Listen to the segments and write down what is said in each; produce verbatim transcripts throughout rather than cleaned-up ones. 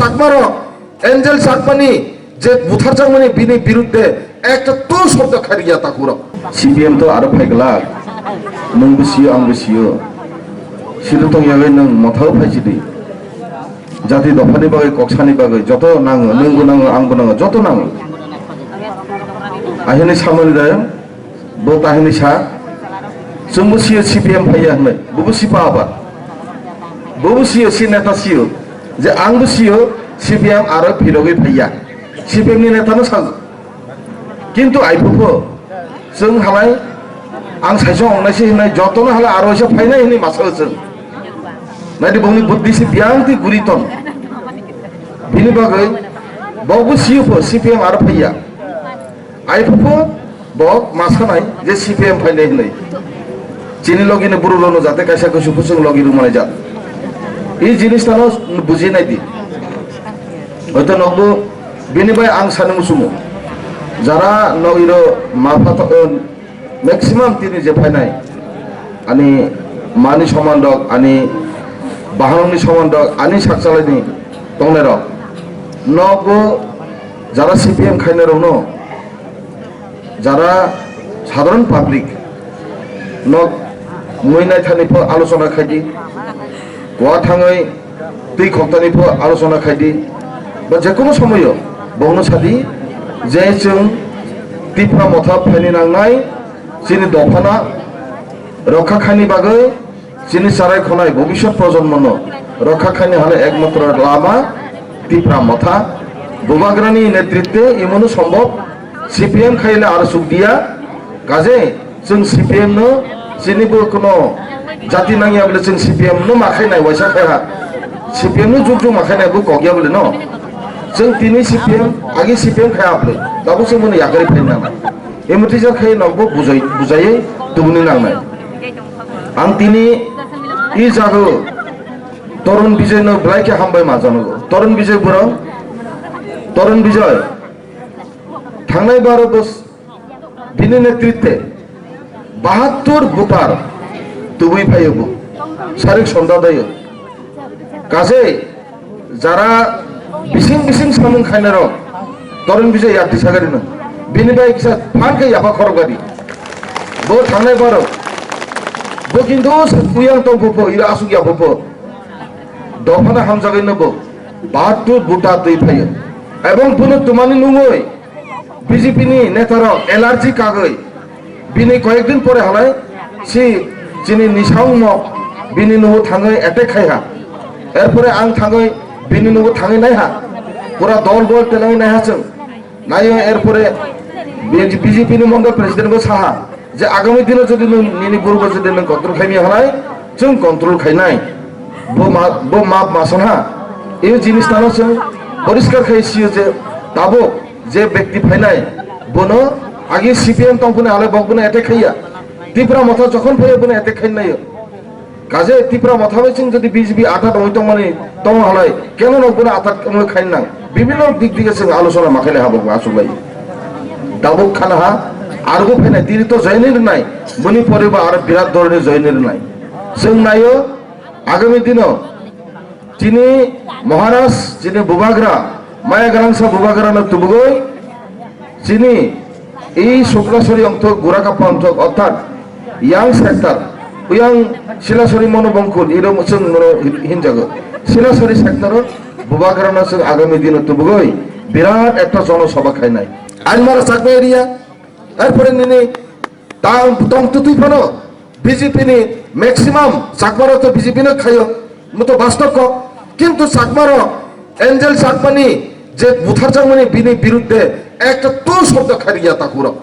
Chakmarok, Angel Chakmani je butharjakmani bini birudde ekta to shobdo khairiya takhurok. C P M to aro phaiglak, nwng bwsio ang bwsio. Sido tongyagwi nwng mothao phaisidi. Jati dophani bagwi, koksani bagwi joto nango, nwngbo nango, angbo nango, joto nango. Ahini samani dayang. Bo tahini sa, chwngbo sio C P M phaiya hwnwi, bobo sipa aba. Bobo sio, si neta sio, je angbo sio, C P M aro phirogwi phaiya. C P M ni neta no sa. Kintu aiphupo, chwng halai, ang saisong ongnaisi hwnwi, jotono halai aro waisa phainai hwnwi masa chwng. Naidi bongni buddhi si biyang twi guri ton. Bini bagwi, bobo sio pho, C P M aro phaiya. Aiphupo bo ma sanai je C P M phainai hwnwi. Chini logini borok rokno jate kaisa kaisa kuchung logi rwmani jak. I jinis tano buji nai di. Hoito nokbo bini bai ang sani musumo. Jara nogiro ma phato, eh, maximum tini je phainai. Ani mani somandok, ani bahanokni somandok, ani sakchalaini tongnairok. Nokbo jara C P M khainai rokno jara sadharon public nok mui naithani pho alochona khaidi, kua thangwi twi khoktani pho alochona khaidi, ba jekono somoyo bono sadi je chwng Tipra Motha phaini nangnai chini dophana rokha khaini bagwi. Chini charai khonai bhobishyot projonmono rokha khaini hale ekmatro lama Tipra Motha. Bubagrani netritwe imonu sombhob, C P M khaile aro chukdiya. Kaje chwng C P M no chini bo kono jati nangya bole chwng C P M no ma khainai waisa khaiha. C P M no juk juk ma khainai bo kokya bole no. Chwng tini C P M, agi C P M khaiha bole. Tabuk chwng bono yakari phainai. Emotija khai nokbo bujai, bujaiwi tubuni nangnai. Ang tini i jago Torun Bijoy no belai khe hambai ma janogo. Torun Bijoy borok, Torun Bijoy thangnai baro bos bini netritwe bahattur voter tubui phaio bo. Sarik sonda dayo. Kaje jara bising bising samung khainai rok, Torun Bijoy yakti sagari no. Bini bai kisa phan khe yapha khorok gadi. Bo thangnai baro. Bo kintu uyang tong phupo, ira asuk ya phupo. Dophana hamjagwi no bo. Bahattur voter twi phaio. Ebong bono tumani nungoi. B J P ni netarok allergy kagwi bini koyekdin pore halai si chini Nisang nok bini nugo thangwi attack khai ha. Erpore ang thangwi bini nugo thangwi nai ha. Pura dol bol telangwi nai ha chwng. Naio erpore B J P ni mondol president bo saha. Je agami dino jodi nwng nini burugo jodi nwng control khaimya hwnai, chwng control khainai. Bo ma, bo map masan ha. Ei jinis tano chwng poriskar khai sio je tabuk je bekti phainai, bono agi C P M tongphani halai bok bono attack khaiya. Tipra Motha jokhon phaiya bono attack khainaio. Kaje Tipra Motha bai chwng jodi B J P atat wngwi tongmani tongma halai, keno no bono atat wngwi khaina nang? Bibhinno dik dige chwng alochona ma khaile habok ma achuk lai. Tabuk khana ha, argo phene diri to join ni rwnai, boni pore ba aro birat dhoroni join ni rwnai. Chwng naio, agami dino chini Maharaj, chini Bubagra, maya grangsa Bubagra no tubugoi, chini ei Suklasori ongthok, Gurakappa ongthok, orthat yang sector, uyang Silasori Monobongkul, iro chwng mono hin-, hinjago. Silasori sector o Bubagrano chwng agami dino tubugoi birat ekta jono sabha khainai. Ainmara Chakma area, erpore nini tang tong tutui phano B J P ni maximum Chakma rok to B J P no khaio, mo to bastob kok. Kintu Chakma rok Angel Chakmani je butharjakmani bini birudde ekta to shobdo khairiya takhurok.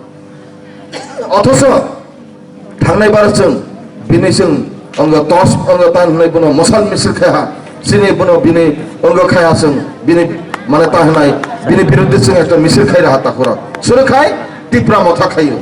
Othoso thangnai bar chwng bini chwng ongo tos ongo tan hwnwi bono mosal misil khai ha. Chini bono bini ongo khai ha chwng bini mane ta hwnai bini birudde chwng ekta misil khai raha takhurok. Suru khai Tipra Motha khaio.